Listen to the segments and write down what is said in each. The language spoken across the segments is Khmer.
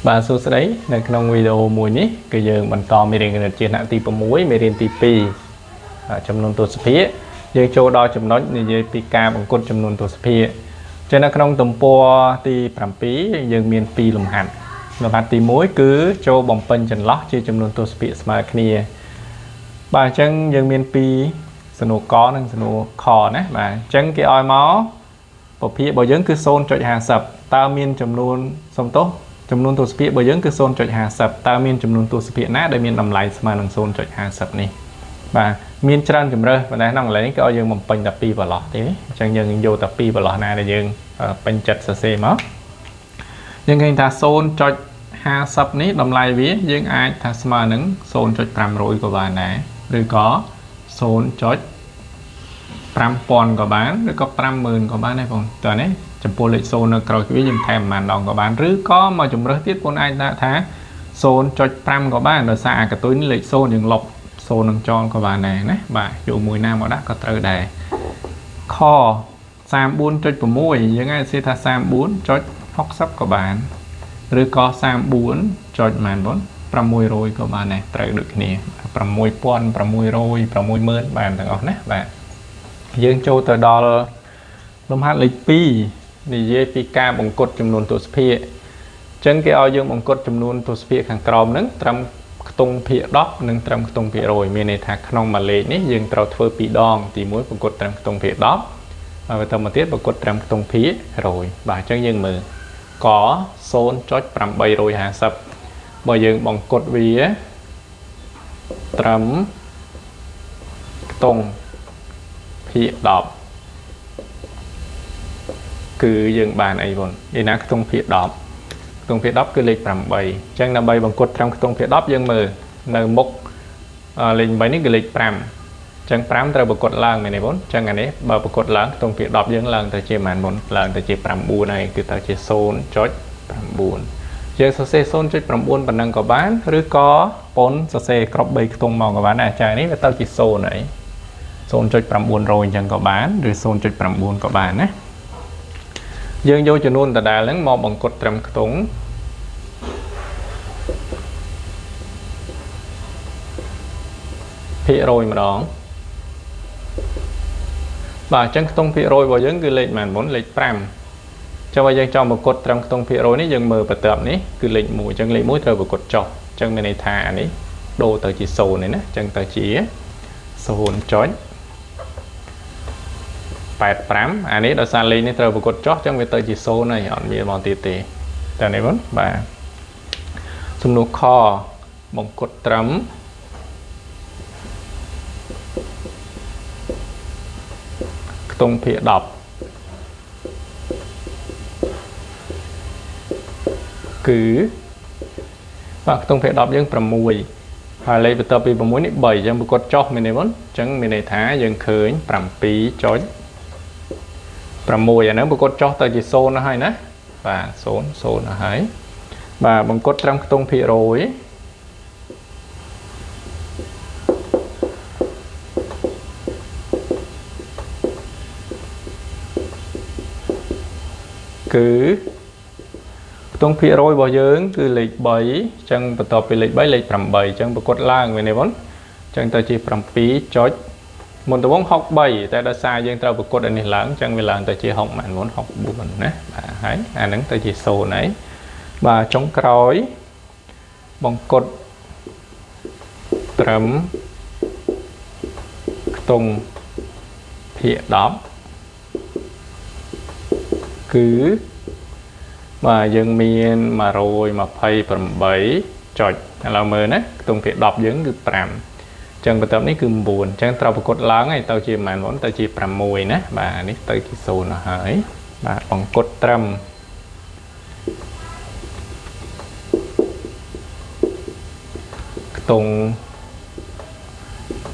បាទសួស្តីនៅក្នុងវីដេអូមួយនេះគឺយើងបន្តមេរៀនគណិតជាថ្នាក់ទី6មេរៀនទី2ចំនួនទសភាគយើងចូលដល់ចំណុចនិយាយពីការបង្កត់ចំនួនទសភាគចឹងនៅក្នុងទំព័រទី7យើងមាន2លំហាត់លំហាត់ទី1គឺចូលបំពេញចន្លោះជាចំនួនទសភាគស្មើគ្នាបាទអញ្ចឹងយើងមាន2សំណួរកនិងសំណួរខណាបាទអញ្ចឹងគេឲ្យមកពភាគរបស់យើងគឺ 0.50 តើមានចំនួនសំទោសចំនួនទសភាគរបស់យើងគឺ 0.50 តើមានចំនួនទសភាគណាដែលមានតម្លៃស្មើនឹង 0.50 នេះបាទមានច្រើនជម្រើសប៉ុន្តែក្នុងកន្លែងនេះគេឲ្យយើងបំពេញតែ2ប្រឡោះទេអញ្ចឹងយើងយកតែ2ប្រឡោះណាដែលយើងពេញចិត្តសរសេរមកយើងឃើញថា 0.50 នេះតម្លៃវាយើងអាចថាស្មើនឹង 0.500 ក៏បានដែរឬក៏ 0.5000 ក៏បានឬក៏ 50000 ក៏បានដែរបងតើនេះចំពោះលេខ0នៅក្រោយវាយើងថែមប្រហែលដងក៏បានឬក៏មកជំរើសទៀតបងអាចដាក់ថា 0.5 ក៏បានដោយសារអាកតុយនេះលេខ0យើងលុប0នឹងចោលក៏បានដែរណាបាទយកមួយណាមកដាក់ក៏ត្រូវដែរខ 34.6 យើងអាចសរសេរថា 34.60 ក៏បានឬក៏ 34. ប៉ុន្មានបង600 ក៏បានដែរត្រូវដូចគ្នា6600 60000បានទាំងអស់ណាបាទយើងចូលទៅដល់លំហាត់លេខ2និយាយពីការបង្កត់ចំនួនទសភាគអញ្ចឹងគេឲ្យយើងបង្កត់ចំនួនទសភាគខាងក្រោមហ្នឹងត្រឹមខ្ទង់ភាគ10និងត្រឹមខ្ទង់ភាគ100មានន័យថាក្នុងមួយលេខនេះយើងត្រូវធ្វើ2ដងទី1បង្កត់ត្រឹមខ្ទង់ភាគ10ហើយបន្តមកទៀតបង្កត់ត្រឹមខ្ទង់ភាគ100បាទអញ្ចឹងយើងមើលក 0.850 បើយើងបង្កត់វាត្រឹមខ្ទង់ភាគ10គឺយើងបានអីបងឯណាខ្ទង់ភាគ10ខ្ទង់ភាគ10គឺលេខ8អញ្ចឹងដើម្បីបង្កត់ត្រឹមខ្ទង់ភាគ10យើងមើលនៅមុខលេខ8នេះគឺលេខ5អញ្ចឹង5ត្រូវបង្កត់ឡើងមែនទេបងអញ្ចឹងអានេះបើបង្កត់ឡើងខ្ទង់ភាគ10យើងឡើងទៅជាប៉ុន្មានមុនឡើងទៅជា9ហើយគឺទៅជា 0.9 យើងសរសេរ 0.9 ប៉ុណ្ណឹងក៏បានឬក៏ប៉ុនសរសេរគ្រប់3ខ្ទង់មកក៏បានដែរចានេះវាទៅជា0ហើយ 0.900 អញ្ចឹងក៏បានឬ 0.9 ក៏បានណាយើងយកចំនួនដដែលហ្នឹងមកបង្កត់ត្រឹមខ្ទង់ភាគរយម្ដងបាទអញ្ចឹងខ្ទង់ភាគរយរបស់យើងគឺលេខប៉ុន្មានមុនលេខ5ចឹងបើយើងចង់បង្កត់ត្រឹមខ្ទង់ភាគរយនេះយើងមើលបន្ទាប់នេះគឺលេខ1អញ្ចឹងលេខ1ត្រូវបង្កត់ចុះអញ្ចឹងមានន័យថាអានេះដូរទៅជា0នេះណាអញ្ចឹងទៅជា 0.85 អានេះដោយសារលេខនេះត្រូវបង្កត់ចុះអញ្ចឹងវាទៅជា0ហើយអត់មានមកទៀតទេតែនេះបងបាទសំណួរខបង្កត់ត្រឹមខ្ទង់ភាគ10គឺបាទខ្ទង់ភាគ10យើង6ហើយលេខបន្ទាប់ពី6នេះ3អញ្ចឹងបង្កត់ចុះមែនទេបងអញ្ចឹងមានន័យថាយើងឃើញ 7.6 អាហ្នឹងបង្កត់ចុះទៅជា0ហើយណាបាទ0 0ហើយបាទបង្កត់ត្រឹមខ្ទង់ភាគរយគឺខ្ទង់ភាគរយរបស់យើងគឺលេខ3អញ្ចឹងបន្ទាប់ពីលេខ3លេខ8អញ្ចឹងបង្កត់ឡើងមែនទេបងអញ្ចឹងទៅជា7ចុចមុនដំបូង63តែដោយសារយើងត្រូវបង្កត់អានេះឡើងអញ្ចឹងវាឡើងទៅជា60ម៉ានមុន64ណាបាទហើយអាហ្នឹងទៅជា0ហើយបាទចុងក្រោយបង្កត់ត្រឹមខ្ទង់ភាគ10គឺបាទយើងមាន128ចុចឥឡូវមើលណាខ្ទង់ភាគ10យើងគឺ5អញ្ចឹងបន្ទាប់នេះគឺ9អញ្ចឹងត្រូវបង្កត់ឡើងហើយទៅជាប៉ុន្មានមុនទៅជា6ណាបាទនេះទៅជា0ហើយបាទបង្កត់ត្រឹមខ្ទង់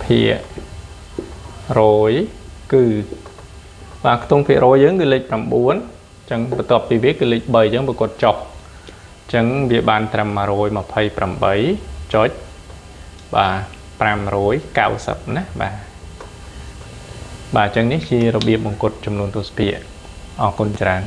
ភាគរយគឺបាទខ្ទង់ភាគរយយើងគឺលេខ9អញ្ចឹងបន្ទាប់ពីវាគឺលេខ3អញ្ចឹងបង្កត់ចុះអញ្ចឹងវាបានត្រឹម128ចុចបាទ590ណាបាទបាទអញ្ចឹងនេះជារបៀបបង្កត់ចំនួនទសភាគអរគុណច្រើន